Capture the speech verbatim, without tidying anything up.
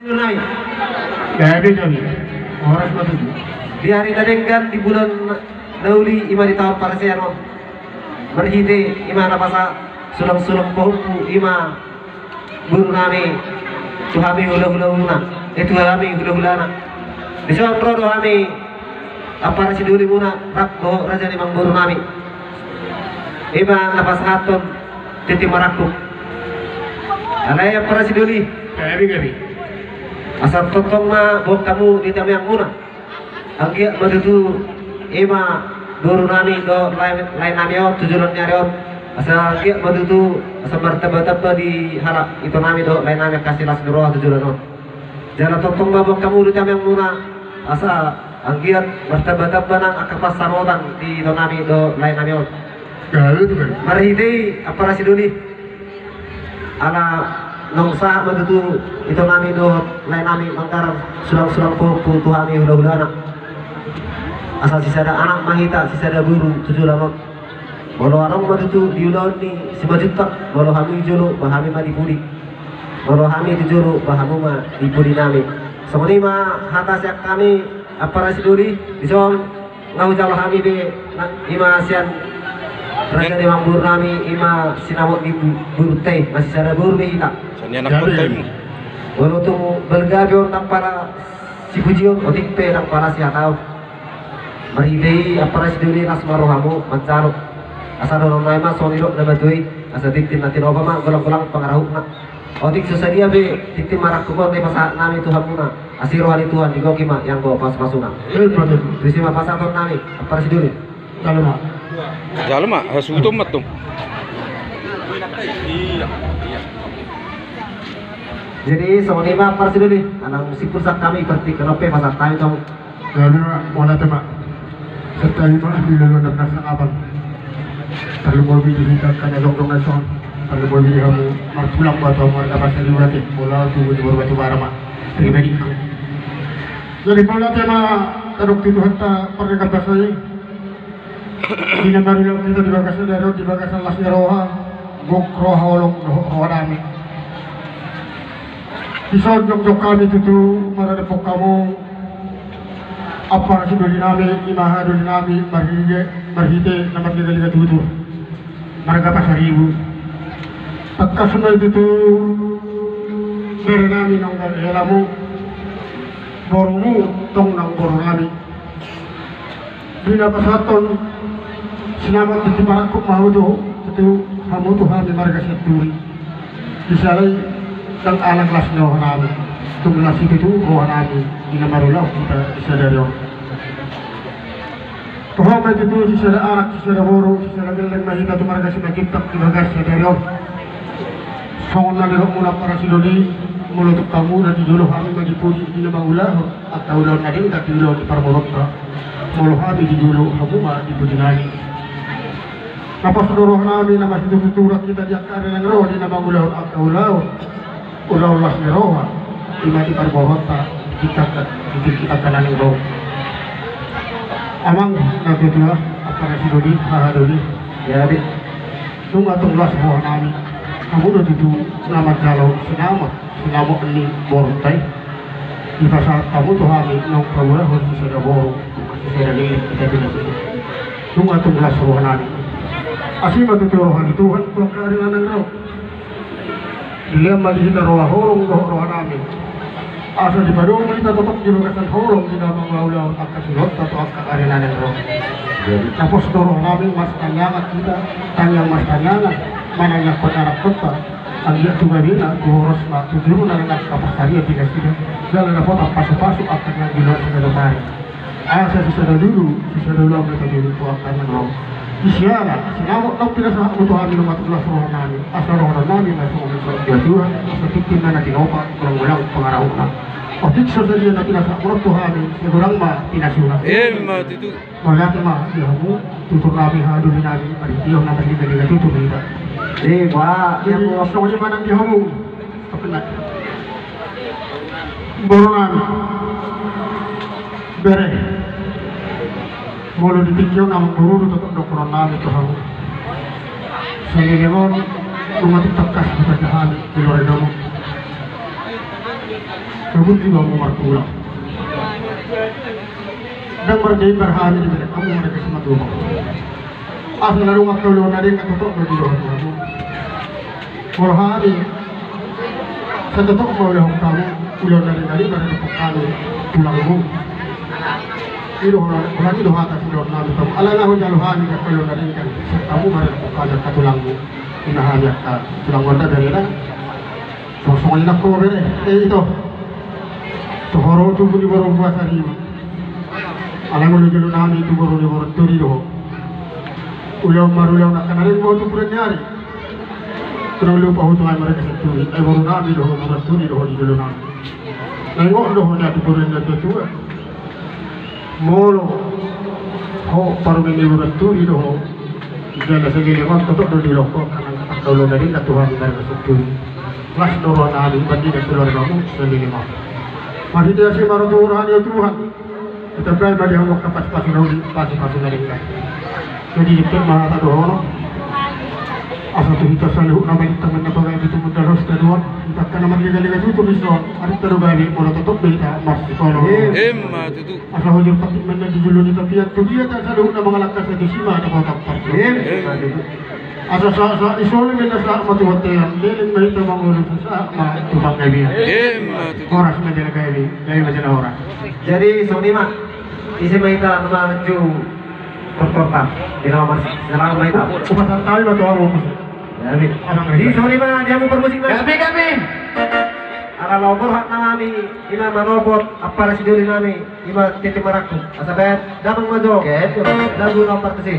Nami. Gabe, gabe. Horas ma tutu. Di ari na denggan, di bulan na uli, i ma di taon parasian on, marhite i ma na pasahat sulang-sulang pahompu, i ma boru nami tu hami hulahulana, eh, tu hami hulahulana. Dison ro do hami ampara sidoli muna rap dohot raja ni amangboru nami. I ma na pasahathon tintin marangkup. Alai ampara sidoli, gabe, gabe, asa tongtong ma boan hamu di tangiang muna. Anggiat ma tutu i ma boru nami dohot lae, lae nami on tu joloan ni ari on. Asa anggiat ma tutu asa martambatamba di halak ito nami dohot lae nami angka silas ni roha tu joloan on. Jala tongtong ma boan hamu di tangiang muna, asa anggiat martambatamba nang angka pansamotan di ito nami dohot lae nami on. Gabe tutu, gabe. Marhite i ampara sidoli, ala naung sahat ma tutu ito nami dohot lae nami manggarar sulang-sulang pahompu tu hami hulahulana. Asa sisada anak ma hita, sisada boru tu joloan on. Molo adong ma tutu di ulaon ni Simanjuntak, molo hami di jolo, ba hami ma di pudi. Molo hami di jolo, ba hamu ma di pudi nami. Songon i ma hata sian hami ampara sidoli. Dison nga hujalo hami be, na, i ma sian raja ni amangboru nami, i ma sinamot ni bu-, boru ta i, masisada boru be hita. Sian ni anak, gabe, boru ta i. Molo tung balga be on nang pala sipujion, otik pe nang pala sihataon. Marhite i ampara sidoli, las ma rohamu manjalo. Asa dohonon nami ma songon nidok na matua i, asa tintin na tinopa ma golang-golang pangarahutna. Otik so sadia be tintin marangkup on na dipasahat nami tu hamuna, asi roha ni Tuhan, digoki ma ianggo pasu-pasuna. Tusi ma pasahaton nami ampara sidoli. Jalo ma. Jalo ma, hasuhuton ma tong. Jadi songon i ma ampara sidoli, manang simpul sian hami, berarti kerope pasahat nami tong. Jadi ma, mauliate ma. Santabi ma di loloan na sangapan. Tarlumobi di hita angka na jongjong na dison. Tarlumobi di hamu martulang, batu hamu marga Pasaribu ate, molo au tubu di boru Batubara ma. Pribadingku. Jadi mauliate ma tadok tu Tuhanta pardenggan basa i. Di na marulaon hita di bagasan sadari on, di bagasan las ni roha, gok roha holong dohot roha dame. Dison jongjong hami tutu maradophon hamu ampara sidoli nami, i ma hahadoli nami, marhite, marhite na marliga-liga tutur, marga Pasaribu. Tangkas ma i tutu bere nami naung gabe helamu, borumu tong naung boru nami. Di na pasahathon sinamot tintin marangkup ma hamu tu, tu hamu tu hami marga Sianturi. Disala i ndang alang las ni roha nami, tung las i tutu roha nami di na marulaon hita di sadari on. Toho ma i tutu sisada anak, sisada boru, sisada gelleng ma hita tu marga Simanjuntak di bagasan sadari on. Songon na nidokmuna ampara sidoli, molo tung hamu na di jolo, hami ma di pudi di na mangulahon angka ulaon na denggan di ulaon ni parboruonta. Molo hami di jolo, hamu ma di pudi nami. Na pos do roha nami, na masitutu-tutu roha hita di angka ari na naeng ro di na mangulahon angka ulaon, ulaon las ni roha, i ma di parboruonta, di angka, di angka na naeng ro. Amang na tuatua, ampara sidoli, hahadoli. Jadi nunga tung las roha nami. Hamu do tutu na manjalo sinamot, sinamot ni borunta i. Dipasahat hamu tu hami naung paulahon sisada boru, sisada gelleng hita tu nasida. Nunga tung las roha nami. Asi ma tutu roha ni Tuhan tu angka ari na naeng ro. Dilean ma di hita roha holong dohot roha dame. Asa dipadomu hita totop di bagasan holong di na mangulahon angka siulaonta tu angka ari na naeng ro. Jadi na pos do roha nami, marsitangiangan hita, tangiang marsitangiangan, manangianghon anakkonta, anggiat tu gabena, tu horasna, tu juruna nang angka parsarian di nasida, jala dapotan pasupasu angka na di luar siganup ari. Asa sisada dudu, sisada ulaon ma tajolo tu angka na naeng ro. Di siala sinamot naung pinasahatmu tu hami, nunga tung las roha nami, asa roha nami ma songon i tu Tuhan, asa tintin ma na tinopa, golang-golang pangarahutna. Otik so sadia na pinasahatmu tu hami, sai godang ma pinasuna. Emma tutu. Mauliate ma di hamu, tutur nami, hahadoli nami, marhitehon na marliga-liga tutur hita. Eh, ba, jadi songon i ma nang di hamu. Boru nami, bere, molo di tingki on amangboru, totop do dohonon nami tu hamu. Saleleng on nunga tung tangkas dipasahat hami di loreng hamu. Kabun di bamu martulang. Ndang mardein barhami di bere kamu mereka semua dua. Asa na dong angka ulaon na denggan totop do didohot hamu. Molo hami satotop ma ulaon hamu, ulaon na denggan i marhadapon hami tulangmu. I do holan i do hata sidohononnami tu hamu. Ala na hujalo hami angka ulaon na denggan sian hamu marhadapon hami angka tulangmu. Ina hami angka tulang gonda bere da. Songon i nangkin bere, eh, ito. Tu ho ro tubu ni boru Buasaribu. Alai molo jolonami tu boru ni boru Turi do ho. Ulaon marulaon angka na denggan ma ho tu pudun ni ari. Unang lupa ho tu hami marga Senturi. Ai borunami do ho, boru Turi do ho di jolonami. Na ingot do ho na tu pudun ni ari tu. Molo ho parumaen ni boru Turi do ho, jala saleleng on totop do dilehon ho angka ulaon na denggan tu hami marga Senturi. Las do rohanami bandingan tu keluargamu saleleng on. Marhite asi ma roha tu rohami, o Tuhan. Ditambai ma di hamu angka pasupasu na uli, pasupasu na denggan. Jadi jempek ma hata dohonon. Asa tu hita saluhutna balintang ma na pagabe, tumundalhon sitadoan. Hita angka na marligalega tutu dison. Arinta do gabe molo totop do hita marsikola. Emma tutu. Asa hujur patik ma na di julu ni tapian, tu dia ta saluhutna mangalangka, sai tusi ma dapotan parjolo. Emma tutu. Asa sahat-sahat ni solu ma na sahat ma tu bontean, leleng ma hita mangolu, sahat ma tu panggabean. Emma tutu. Horas ma jala gabe, gabe ma jala horas. Jadi songon i ma. Ise ma hita na maju. Tortor ta. Di nama Mars. Selamat ma hita. Upasahat hami ma tu hamu. Jadi songon i ma di hamu parmusik nami. Gabe, gabe. Ala laho borhat nami, ima manopot ampara sidolinami, ima tintin marangkup. Asa bahen damang ma jo. Oke. Lagu na partusi.